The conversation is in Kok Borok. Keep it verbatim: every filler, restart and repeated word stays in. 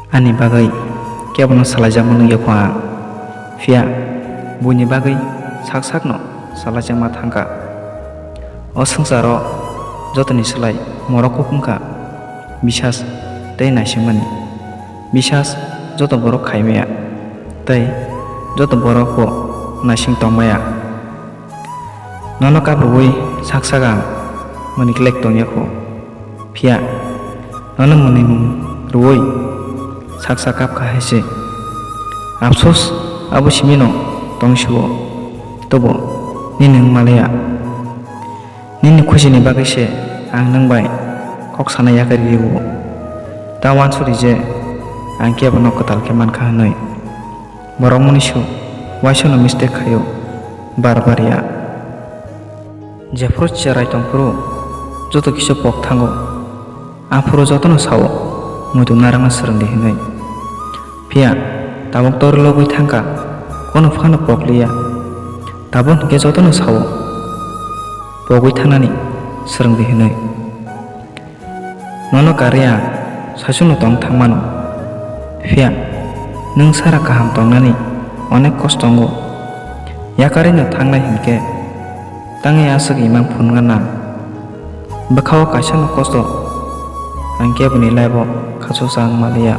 Ani bagwi kebono salaijakma nukya kho ang, phiya buini bagwi sak sakno salaijakma thangkha. O swngcharo jotoni slai morok kuk wngkha bisas tei naisingmani. Bisas joto borok khaimaya tei joto borokbo naising tongmaya. Nono kaprwui sak sak ang mwnwi glak tongya kho, phiya nono mwnwimung rwui sak sak kap kha hai se. Apsos abo simino tong si-o, tobo nini wng manliya. Nini khusini bagwi se ang nwng bai kok sana yakarwi rw-o. Ta uansukdi je ang kebono kwtal khe man kha hwnwi. Borok mwnwi su uaisano mistake khai-o, bar bar ya. Jephuru cherai tong phuru joto kisa pok thango, aphuru jotono sao muitu narwkna swrwngdi hwnwi. Phiya tabuk tor logwi thangkha, kono phano pok liya. Tabuk hinkhe jotono sao pogwi thangnani swrwngdi hwnwi. Nono karwi ang saichungno tong thangmano, phiya nwng sara kaham tongnani onek kosto wngo. Yakarwino thangnai hinkhe tangwi aswk imang phunukna nang. Bwkha-o kaisano kosto, ang keboni life-o khachuksa wng manliya.